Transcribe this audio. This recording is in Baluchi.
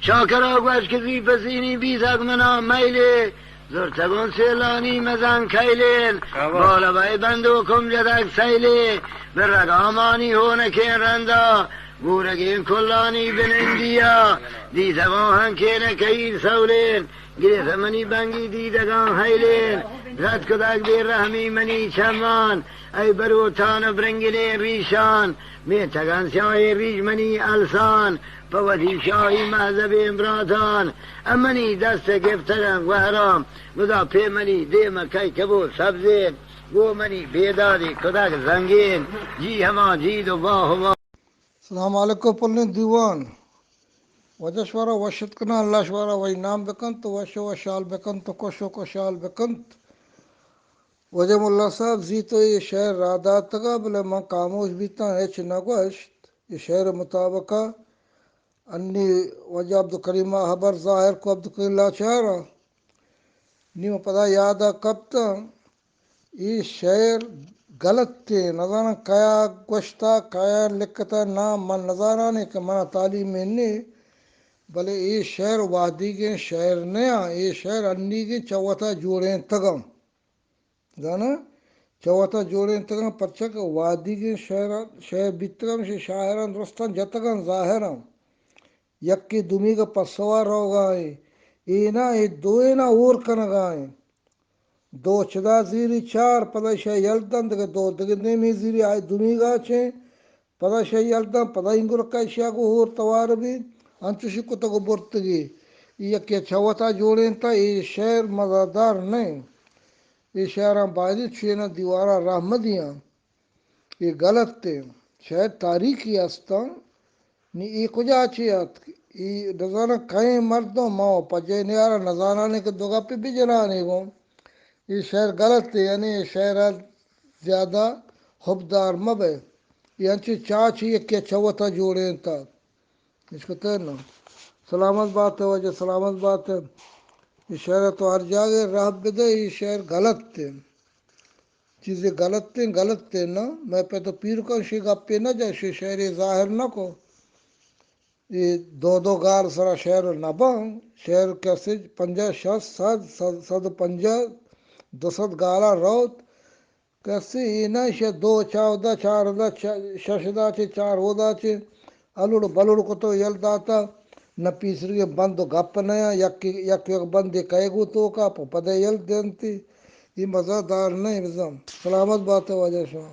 چاکرا گوش کہ زی پسینی بیتگ منا میلے، زرتگوں سیلانی مزن کیلین، کوا۔ بالبئے بندوکم جتگ سیلے، برگ آمانی ہونکیں رندا، گورگیں کلانی بنندیا، دیتگوں ہنکین کئیر سولین، گریت منی بنگی دیدگاں ہیلین، رد کتگ بے رحمی منی چمان، اے بروتان و برنگلیں ریشان، میتگان سیاہیں ریش منی السان، پہ وتی شاہی مہذبیں براتان، امنی دست گپتگاں گوہرام، گدا پہ منی دیم کئی کبو سبزین، گو منی بیدادی کتگ زنگین، جی ہما جید و واہ واہ۔ السلام علیکم پلیں دیوان۔ واجہ شمارا وش اتک کناں، اللہ شمارا وش نام بکنت، وش و وشحال بکنت، کش و کشحال بکنت۔ واجہ ملا صاحب، زی تو اے شعر را داتگا، بلے من خاموش بیتاں، ہچ نہ گوشت۔ اے شعر مطابقا انی واجہ عبدالکریم ء ہبر ظاہر کو، عبدالکریم لاچار ء۔ نی من پدا یاد ء کپتاں، اے شعر غلط ایں، نزاناں کیا گوشتا، کیا لکھتا، نام من نزاناں کہ منا تعلیم ایں نے، بلے اے شعر وہدیگیں شعر نیاں، اے شعر انیگیں چہ وتا جوڑینتگاں۔ زاناں؟ چہ وتا جوڑینتگاں، پرچا کہ وہدیگیں شعر، شعر بیتگاں، شے شاعراں درستاں جتگاں ظاہراں۔ یکے دومیگ ء پسوا روگا ایں۔ اے نہ، اے دوئیناں ہور کنگا ایں۔ دو چدا زیری چار، پدا ایشاں یل دنت، دگہ دو دگہ نیمے زیری آئی دومیگا چیں۔ پدا ایشاں یل دنت، پدا اینگرکا ایشاں گوں ہور توار بیت۔ انچوشی کتگ و برتگی۔ اے یکے چہ وتا جوڑینتا، اے شعر مزادار نہ انت۔ اے شعراں بایدیں چویناں دیواراں راہ مہ دیاں۔ اے غلط ایں۔ شعر تاریخی استاں۔ نی اے کجا چے اتک؟ اے نزاناں کئیں مردم، ما پجے نیارا نزاناں کہ دو گپے بجنانے گوں۔ اے شعر غلط ایں، یعنی اے شعر زیادہ حبدار مہ بئے۔ اے انچیں چاچے یکے چہ وتا جوڑینتا۔ اشکتہ نا۔ سلامت بات ئے واجہ، سلامت بات ئے۔ اے شعر تو ہر جاگہ راہ بدئے، اے شعر غلط ایں۔ چیزے غلط ایں، غلط ایں نا۔ مئے پت و پیرکاں شے گپے نہ جا، شے شعرے ظاہر نہ کو۔ اے دو دو گال سرا شعر نہ باں۔ شعر کسے پنجاہ، شست، صد، صد، صد و پنجاہ، دو صد گالا روت۔ کسے اے نہ شہ دو چودہ، چاردہ، چ-، ششدا چے، چارہدا چے، الوڑ بلوڑ کتو یل داتا، نہ پیسریگیں بند و گپ نیاں، یک، یک، یک بندے کئے گوں توکا، پہ پدے یل دنتی۔ اے مزہ دار نہ ایں بزاں۔ سلامت بات ئے واجہ شما۔